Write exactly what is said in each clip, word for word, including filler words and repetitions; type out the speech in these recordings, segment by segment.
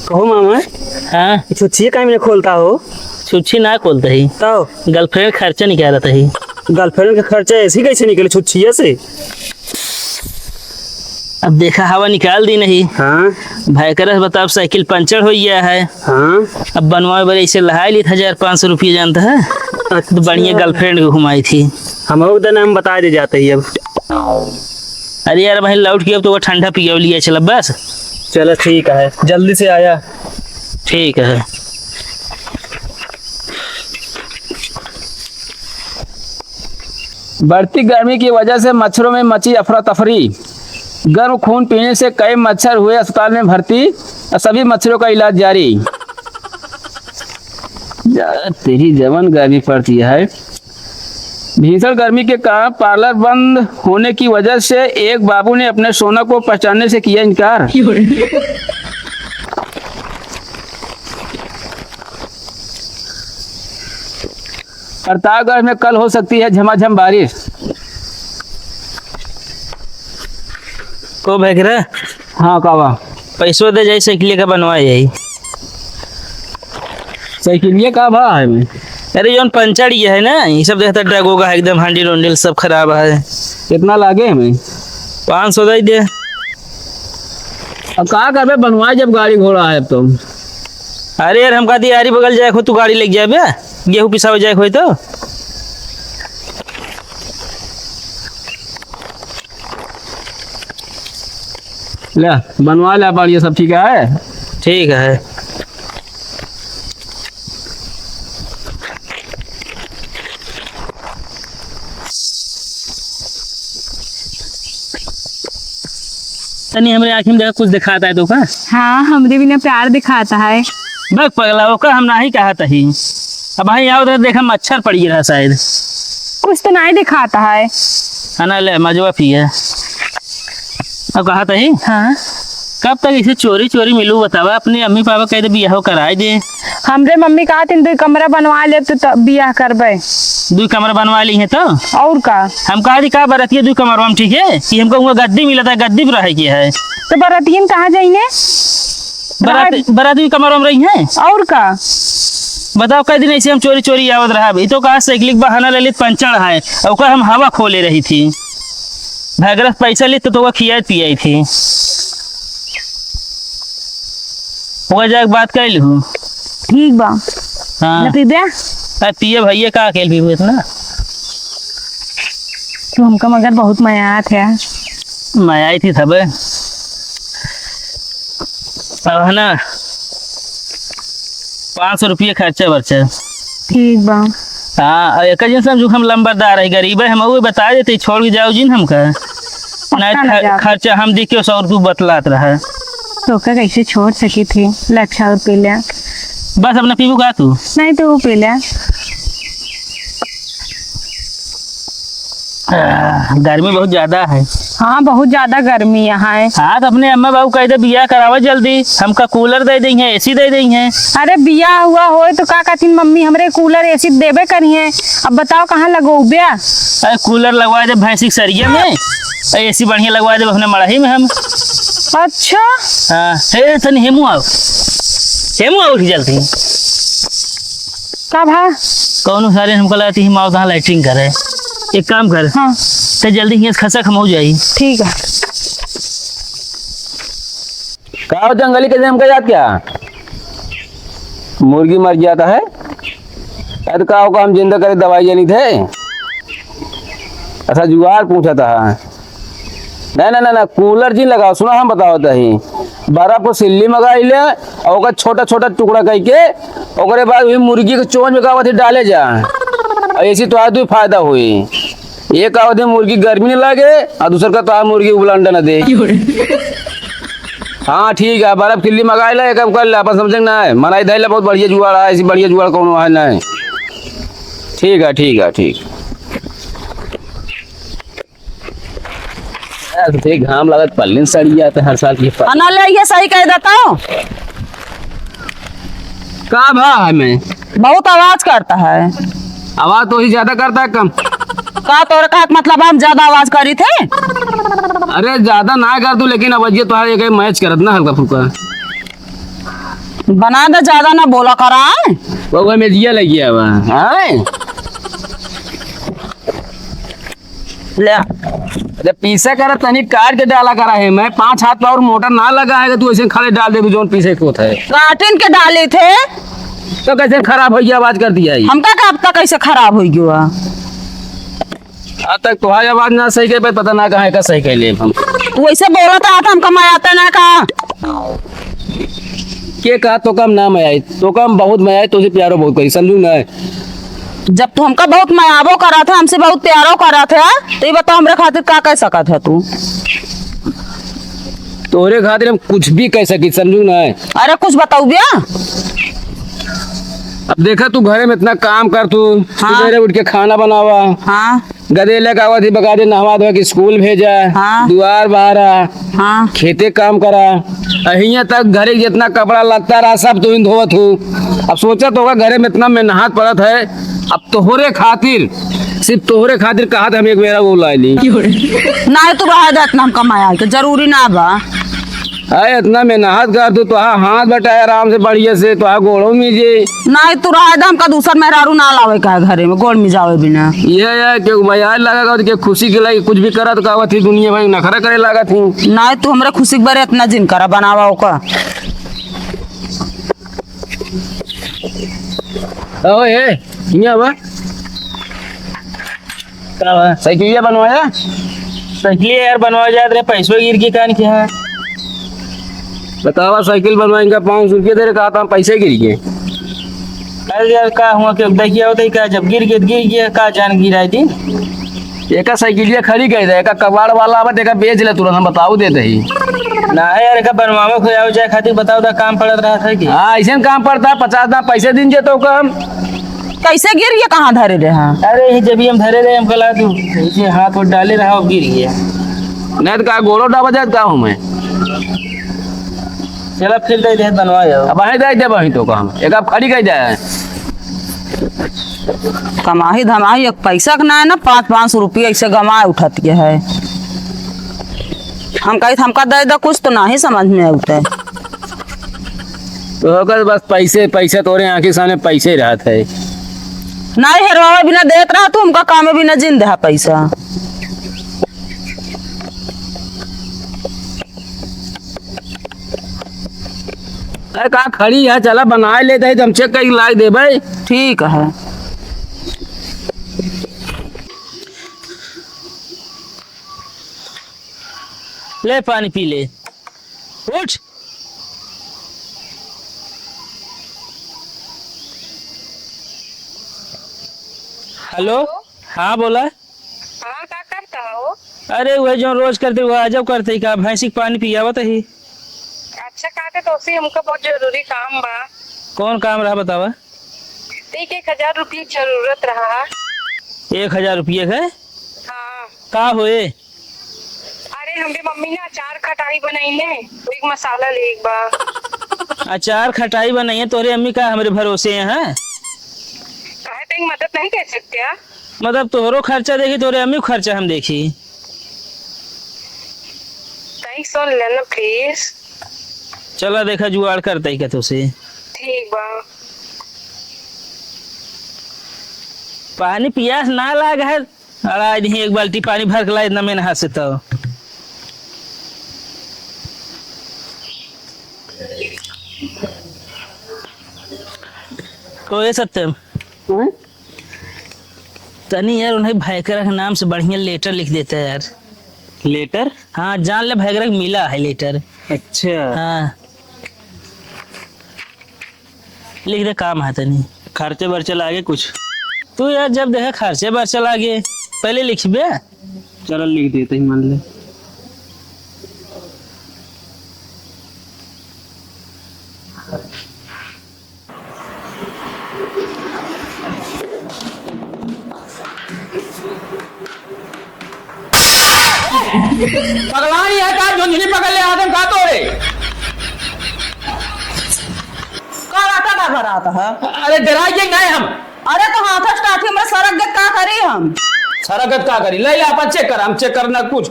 कहो मामा, हाँ? छुच्छिए काहे में खोलता हो? छुच्छी ना खोलता ही। तो? Girlfriend खर्चा निकालता ही। Girlfriend का खर्चा ऐसे ही कैसे निकले छुच्छिया से? अब देखा, हवा निकाल दी नहीं। हाँ। भाई करस बताओ, साइकिल पंचर हो गया है। हाँ। अब बनवावे बरे इसे लहाई ली था हजार पाँच सौ रुपये जानता है। अच्छा। तो बढ़िया girlfriend को घुमाई थी। हम लोग तो नाम बता दे जाते ही अब। अरे यार भाई लौट के अब तो वो ठंडा पियो लिया चला बस। चलो ठीक है, जल्दी से आया। ठीक है। बढ़ती गर्मी की वजह से मच्छरों में मची अफरा तफरी। गर्म खून पीने से कई मच्छर हुए अस्पताल में भर्ती, और सभी मच्छरों का इलाज जारी। जा, तेरी जवान गर्मी पड़ती है। भीषण गर्मी के कारण पार्लर बंद होने की वजह से एक बाबू ने अपने सोना को पहचानने से किया इनकार। प्रतापगढ़ में कल हो सकती है झमाझम बारिश। को भैगरा? हाँ, का बा? पैसवा दे जाई, साइकिलिया का बनवा जाई। साइकिलिया का भा है में? अरे, जौन पंचर ये है ना, ये सब देखता डगोगा है एकदम, handle उंडल सब खराब है। कितना लागे हमें? पाँच सौ दे दे। अब का करबे, बनवाए जब गाड़ी घोड़ा है अब तो। अरे यार, हमका दियारी बगल जाए को, तू गाड़ी लेके जाबे, गेहूं पिसावे जाए को तो। ले, बनवा ले, बढ़िया सब ठीक है। ठीक है। तनी हमरे आँखी में देखा, कुछ दिखाता है तो का? हाँ, हमरे बिना प्यार दिखाता है। बक पगला, ओका हम नाही कहत ही। अब भाई आओ तो देखा, मच्छर पड़ी रहा शायद। कुछ तो नाही दिखाता है। है ना, ले मजवा पिए। अब कहत ही? हाँ। कब तक इसे चोरी चोरी मिलू बतावा, अपने अम्मी पापा कह दे बियाह कराए दे। हमरे मम्मी कहत हिन, "दुई कमरा बनवा लेब तो तब बियाह करबे।" दुई कमरा बनवा ली है तो? और का? हम कहा थी, "का बरतिया दुई कमरवा में ठीक है कि हमको हुआ गद्दी मिला था, गद्दी पर रहे की है।" तो बरतियन कहाँ जाइने? बरात, रहे। बरात दुई कमरवा में रही है। और का? बताओ, कई दिन ऐसे हम चोरी चोरी आवत रहा। ई तो कहा साइकिल के बहाना ले लेत पंचर है, ओकर हम हवा खोले रही थी। भैगरस पैसा लेत तो ओकर खियाई पियाई थी। ओकर जाके बात कर लूँ। ठीक बा। हाँ। न पीबे? अरे पिए भैया, का अकेल पीबे इतना? तू हमका मगर बहुत मया आत है। मया आई थी तबे। अब है ना, पाँच सौ रुपये खर्चा वर्चा। ठीक बा। हाँ, और एक जिन समझू हम लंबरदार है, गरीब है, हम वो बता देते, छोड़ के जाओ जिन हमका। पक्का नहीं ना ख-, जाओ। खर्चा हम दी के और तू बतलात रहा। तो का कैसे छोड़ सकी थी? ले अच्छा और पी ले। बस अपना पीबू का तू? नहीं तो वो पी ले। आह, गर्मी बहुत ज्यादा है। हाँ, बहुत ज्यादा गर्मी यहाँ है। हाँ, तो अपने अम्मा बाबू कह दे बियाह करावा जल्दी, हमका कूलर दे देइहैं, एसी दे देइहैं। अरे बियाह हुआ होए तो का कहतीन मम्मी, हमरे कूलर एसी देबे करिहैं। अब बताओ कहाँ लगोब्या? अरे कूलर लगवा दे भैंसी के सरिया में, एसी बढ़िया लगवा दे अपने मड़ही में हम। अच्छा। हाँ, हे तनी हेमू आओ, हेमू आओ उठ जल्दी। का भा? कौनो सारे हमको लगती है माँ वहाँ लैट्रिन करे। एक काम कर। हाँ। ते जल्दी हियाँ से खसा खमो जाई। ठीक है। का हो जंगली के हमका याद क्या? मुर्गी मर जाता है। अरे का होगा, हम जिंदा करे दवाई जानी थे। अच्छा जुगाड़ पूछा था। ना, ना, ना, ना, कूलर जिन लगाओ, सुना हम बताओ तही। बर्फ को सिल्ली मंगाई ले, और ओकर छोटा छोटा टुकड़ा करके, ओकरे बाद वही मुर्गी के चोंच में का होती डाले जा, और ऐसी तोहार दो फायदा हुई। एक का होती मुर्गी गर्मी न लागे, और दूसर का तोहार मुर्गी उबला अंडा न दे। हाँ, ठीक है, बर्फ किल्ली मंगाइ ला, एक कर ला, अपन समझे ना है, मनई धइला, बहुत बढ़िया जुगाड़ है, ऐसी बढ़िया जुगाड़ कौनो है नहीं। ठीक है, ठीक है, ठीक। यार, देख, घाम लागत, पल्लिन सड़ी जात है हर साल की। अना ले, ये सही कह देता हूँ। का भा है मैं? बहुत आवाज करता है। आवाज तो ही ज्यादा करता है, कम? का तोरे का मतलब, हम ज्यादा आवाज करी थे? अरे, ज्यादा ना कर तू, लेकिन आवाज ये तो है, एक मैच करत ना हल्का फुल्का। बना दे, ज्यादा ना बोला करा। वो, वो में जिया लग गया हुआ है। ले। जब पीसा करा, तनी काट के डाला करा है। मैं पाँच हाथ पावर मोटर ना लगा है कि तू ऐसे खाली डाल दे, तू जौन पीसे को है। काटिन के डाले थे। तो कैसे खराब हो गया, आवाज कर दिया है। हमका का अब तक कैसे खराब हो गया? आज तक तुम्हारी आवाज ना सही कर पाए, पता ना कहाँ का सही कर ले हम। तू ऐसे बोलत रहा था, हमका मैं आता ना का। के कहा तो कम ना मैं आई, तो कम बहुत मैं आई, तुझे प्यारो बहुत करी, समझू ना। जब तू हमका बहुत मयाबो करा था, हमसे बहुत प्यारो करा था, तो ये बताओ, हमरे खातिर का कह सकत है तू? तोहरे खातिर हम कुछ भी कह सकी, समझू ना। अरे, कुछ बताऊ बिया। अब देखा, तू घरे में इतना काम कर, तू हाँ। सुबेरे उठ के खाना बनावा, हाँ। गदे लेके आवा थी, बगा दे, नहवा धोवा के स्कूल भेजा, हाँ। दुआर बहारा, हाँ। खेते काम करा, अहिया तक घरे के जितना कपड़ा लत्ता रहा, सब तू ही धोवत हूँ। अब सोचा तो होगा, घरे में इतना मेहनत पड़त है, अब तोहरे खातिर, सिर्फ तोहरे खातिर कहा था हम एक बेरा वो लाई ली। नहीं, तू रहा दे, इतना हम कमाया के जरूरी ना बा। अरे, इतना मेहनत कर तू, तोहार हाथ बटाए आराम से, बढ़िया से, तोहार गोड़ों में जे। नहीं, तू रहा दे, हमका दूसर मेहरारू ना लावे का घरे में, गोड़ में जावे बिना। ये है कि मयार लगा के खुशी के लागी कुछ भी करत का थी, दुनिया भर नखरा करे लागत थी। नहीं, तू हमरे खुशी के बारे इतना जिन करा, बनावा ओका। ओए, ए, हियाँ बा। का बा? साइकिलिया बनवाया? साइकिलिया यार बनवाया जात रहे, पैसवा गिर के कान के है। बतावा, साइकिल बनवाए का पाँच सौ रुपया दे रहे, कहा था पैसे गिर गए। अरे यार, का हुआ कि देखिए होता ही का, जब गिर गए तो गिर गए, का जान गिराई दी। एका साइकिलिया खड़ी कर दे, एका कबाड़ वाला आवत, एका बेच ले तुरंत, हम बताऊ देते ही। ना है यार, एका बनवावे खोयावे जाए खातिर बताओ दा, काम पड़त रहा था कि? हाँ, ऐसे काम पड़ता है, पचास दाम पैसे दिन जे तो कम। कैसे गिर गया, कहाँ धरे रहे? हाँ। अरे, ये जब ये हम धरे रहे, हम कला तू, ये हाथ वो डाले रहा, अब गिर गया। नहीं तो का गोड़ो डाबा जाए, का हूँ मैं? चला फिर दे दे, बनवा जाओ। अब वहीं दे दे, वहीं तो काम। एक आप खड़ी कर जाए। कमाही धमाही एक पैसा के ना है ना, पाँच, पाँच सौ रुपया ऐसे गमाए उठत के है। हम कही, "हमका दे दे कुछ," तो नाही समझ में आवत है। तो होकर बस पैसे, पैसे तोरे आँखी सामने पैसे रहत है। नाही हेरवावे बिना देत रहा तू, हमका काम बिना जिन देहा पैसा। अरे का खड़ी है, चला बनाए लेते हैं, हम चेक करके लाई देबे। ठीक है। ले पानी पी ले, उठ। हेलो। हेलो। हाँ, बोला। हाँ, का करता हो? अरे, वही जो रोज करते, वह अजब करते ही का, भैंसी के पानी पियावत ही। अच्छा, का के तोसी हमका बहुत जरूरी काम बा। कौन काम रहा, बतावा? एक, एक हजार रुपये जरूरत रहा। एक हजार रुपये के? हाँ। का होए? अरे, हमरे मम्मी ना अचार खटाई बनइले, एक मसाला ले एक बा। अचार खटाई बनइले, तोरे अम्मी का हमरे भरोसे हैं? काहे, तनी मदद नहीं कर सकते आप? मतलब, तोहरो खर्चा देखी, तोरे अम्मी को खर्चा हम देखी। तनी सुन ले ना, please। चला, देखा, जुगाड़ करता ही का तोसे। ठीक बा। पानी पियास ना लाग है, अड़ा नहीं, एक बाल्टी पानी भर के ला, इतना मेहनत से तो। तो ये सत्यम, हाँ? तनी यार, उन्हें भयकरा के नाम से बढ़िया लेटर लिख देता है यार। लेटर? हाँ, जान ले, भयकरा के मिला है लेटर। अच्छा। हाँ, लिख दे, काम है तनी। खर्चे बर्चे लागे कुछ? तू यार, जब देखे खर्चे बर्चे लागे, पहले लिखबे। चलो, लिख देते ही, मान ले। पगलानी है का, झुनझुनी पकड़ ले, आदम का तोड़े? का राता का भरात है? अरे डराइए नहीं हम। अरे तो हाथ स्टार्ट में सरक गत का करी हम? सरक गत का करी? ले, ले, अपन चेक कर, हम चेक करना कुछ।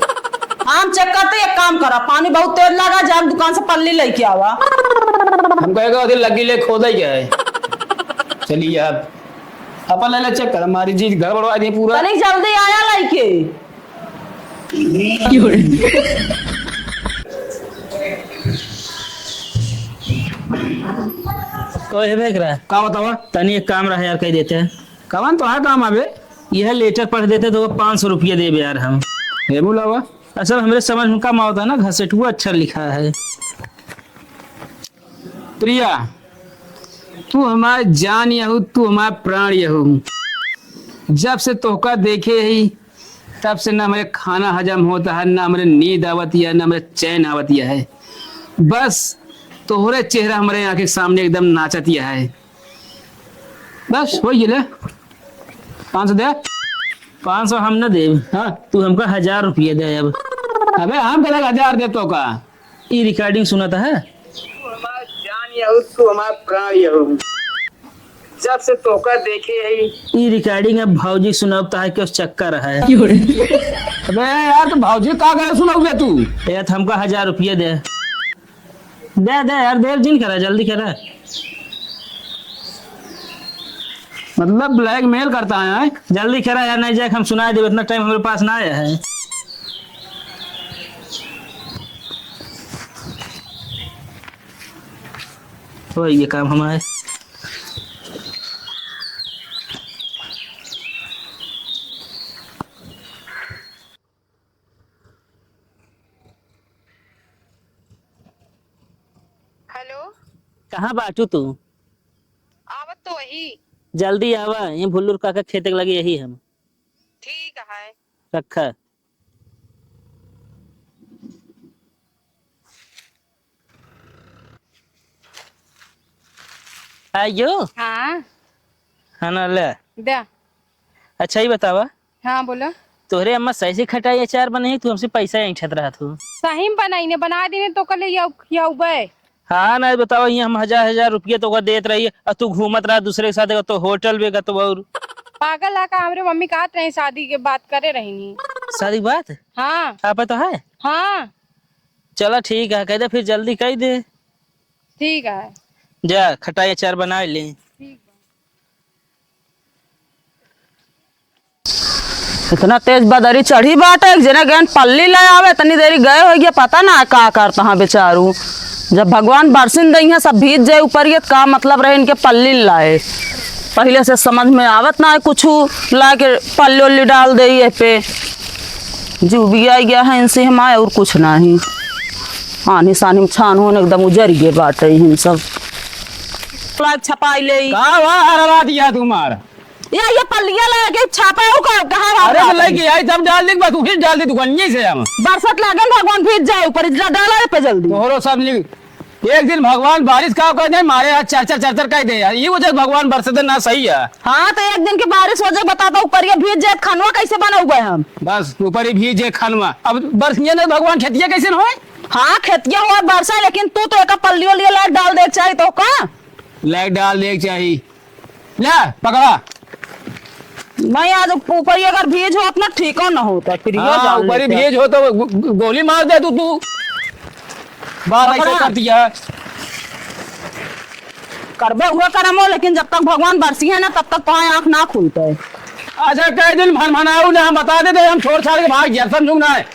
हम चेक करते, एक काम करा, पानी बहुत तेज लगा, जाके दुकान से पल्ली लेके आवा। हम कहेगा उधर लगी ले खोदा ही है। चलिए आप। अपन ले ले चेक कर, हमारी चीज गड़बड़वा दी पूरा। तनिक जल्दी आया लइके। ओए बेकरा। का बतावा? तनी एक काम रहा यार, कह देते हैं। कवन तो है काम अबे? यह लेटर पढ़ देते तो वो पाँच सौ रुपया देबे यार हम। हे बुलावा। असल हमरे समझ में कम आवता ना, घसेटुआ अच्छा लिखा है। प्रिया, तू हमार जान यहू, तू हमार प्राण यहू। जब से तोहका देखे ही, तब से ना हमरे खाना हजम होता है, ना हमरे नींद आवत है, ना हमरे चैन आवत है। बस तोहरे चेहरा हमरे आँख के सामने एकदम नाचत है। बस हो ये ले, पाँच सौ दे। पाँच सौ हम न देब। हाँ। तू हमका हजार रुपया दे अब। अबे हम कहे हजार दे तो का? ई रिकॉर्डिंग सुनत है? तू हमार जान यहू, तू हमार प्राण यहू। जब से तोका देखे है। ई रिकॉर्डिंग अब भौजी सुनावता है कि उस चक्कर है। अबे यार, तो भौजी का गाना सुनाओगे तू? ए, तो हमका हजार रुपया दे। दे, दे यार, देर जिन करा, जल्दी करा। मतलब ब्लैकमेल करता है, हैं? जल्दी करा यार, नहीं जाए हम सुनाई देब, इतना टाइम हमरे पास ना आया है। वही ये काम हमारे। हेलो। कहाँ बाटू तू? आवत तो वही। जल्दी आवा, ये भुल्लुर काका खेते के लगे यही हम। ठीक है। रखा। आयो। हाँ। हाँ ना, ले। दे। अच्छा, ई बतावा। हाँ, बोला। तोहरे अम्मा सही से खटाई अचार बनाई, तू हमसे पैसा ऐंठत रहत हो। सही में बनाई ने, बना देने तो कल या खियाउबे। हाँ ना, बतावा, ये हम हजार हजार रुपया तो देत रही, और तू घूमत रहा दूसरे के साथ, तो होटल भी, तो और। पागल है का? हमरे मम्मी कहत रही, शादी के बात करे रही नी। शादी के बात? हाँ। आप तो है? हाँ। चला ठीक है, कह दे फिर जल्दी कह दे। ठीक है। जा खटाई अचार बना ले। ठीक बा। इतना तेज बदरी चढ़ी बाटे, एक जने गएन पल्ली ले आवे, इतनी देरी गए हो गया, पता ना का करता है बेचारू। जब भगवान बरसिन दई है, सब भीज जाए ऊपर, ये का मतलब रहे इनके पल्ली लाए? पहले से समझ में आवत ना है कुछ, ला के पल्ली उल्ली डाल दे ये पे। जुबिया गया है इनसे हमारे और कुछ नहीं। आनी सानी में छान होने एकदम उजर गए बाटे इन सब। लाइक छपाई ले। का हुआ हर रात यह तुम्हार? या, ये पल्लिया लगा के छापा हो का, कहाँ भाग अरे तो रहा है? लेके आई, तब डाल दे, बस उठे डाल दे दुकान, यहीं से हम। बरसात लागे न भगवान भीज जाए ऊपर, इतना डाला है पे जल्दी। तोहरो सब लिख, एक दिन भगवान बारिश का कर दे, मारे आज चर चर चर चर कह दे यार, ये वजह से भगवान बरसत ना सही है। हाँ, तो एक दिन की बारिश वजह बता दो, ऊपर ये भीज जाए, खनवा कैसे बनाऊबे हम? बस ऊपर ही भीज जाए खनवा, अब बरस ये ना भगवान खेतिया कैसे न होए? हाँ, खेतिया हुआ बरसा, लेकिन तू तो एक पल्लियो लिए लाइट डाल दे चाही तो का? लाइट डाल दे चाही। ले, पकड़ा। नहीं, आज ऊपर ही अगर भीज होत ना, ठीको न होता, फिर यो हाँ, जान ऊपर ही लेते। भीज हो तो गो-, गो-, गोली मार दे तू, तू। बात ऐसे पकड़ा। करती है। करबे हुआ करम हो, लेकिन जब तक भगवान बरसी है ना, तब तक तुम्हारी आँख ना खुलते। अच्छा, कई दिन भनभनाऊ ने हम बता देते, हम छोड़ छाड़ के भाग गया, समझू ना है।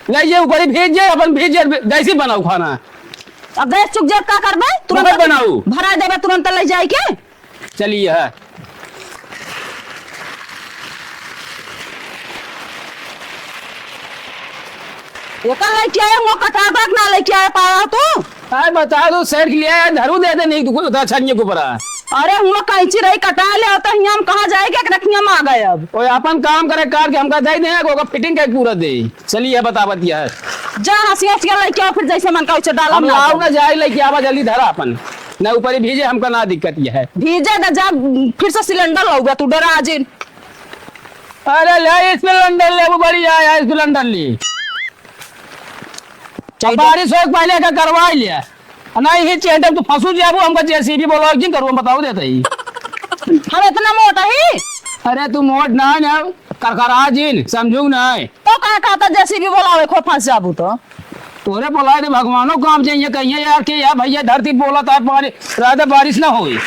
ले, ये ऊपर ही भीज जाए, अपन भीज जाए, गैस ही बनाऊ खाना। अब गैस चुक जाए, का करबे? तुरंत मत बनाऊ। भरा देबे, तुरंत ले जाए के। चलिए, है। एकर लेके आए, हुआ कटाबा के ना लेके आए पाया तू? आए बता दो, सेठ के लिए आए, धरू दे दे, नहीं तो उधर छनिए के ऊपर आ। अरे, हुआ कैंची रही, कटा ले, तो हियाँ हम कहाँ जाए के, एकरा हियाँ में आ गए अब। ओए, अपन काम करे, काट के हमका दे दे, ओकर फिटिंग के पूरा दे। चलिए, बता बतिया है। जा, हंसी हंसी के लेके आओ, फिर जैसे मन का वैसे डाला हम में लाओ डालो। ना, जाए लेके आवा, जल्दी धरा अपन। ना ऊपर ही भीजे, हमका ना दिक्कत ये है। भीजे ना जा, फिर से सिलेंडर लाऊगा तू, डरा जिन। अरे ले, सिलेंडर ले, वो बढ़िया है, सिलेंडर ले। अब बारिश होए के पहले का करवा लिया। नहीं ही चेंडम तू फंसू जाबू, हमका जेसीबी बोलाओ, जिन करू, हम बताओ देते ही। हम इतना मोटा ही? अरे तू मोट ना है ना, करकरा जिन, समझू ना है। तो का कहता जेसीबी बोलावे, खो फंस जाबू तो? तोरे बोलाए थे भगवानो काम चाहिए, कहिए यार कि यार भैया धरती बोला था, पानी, रात बारिश ना होई।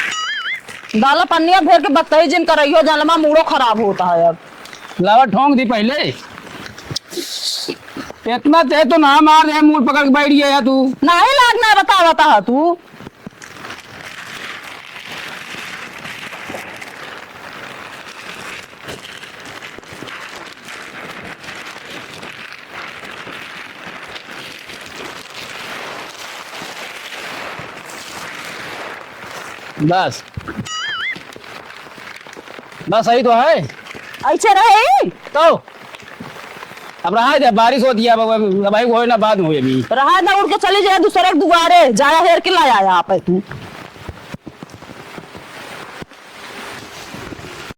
डाला पन्निया फेर के बतई जिन करइहो, जलमा मूड़ो खराब होता है अब। लावा ठोंक दी पहले। इतना तेज तो ना मार रहे, मूड़ पकड़ के बैठ गया है तू। नाही लागना, बता, बता है तू। बस, बस सही तो है। ऐसे रहे? तो अब रहा दे, बारिश होती है, अब, अब, अब भाई होए ना, बाद में होए अभी। रहा दे, उड़ के चली जाए दूसरे के दुआरे, जाया हेर के ला आया आप है तू।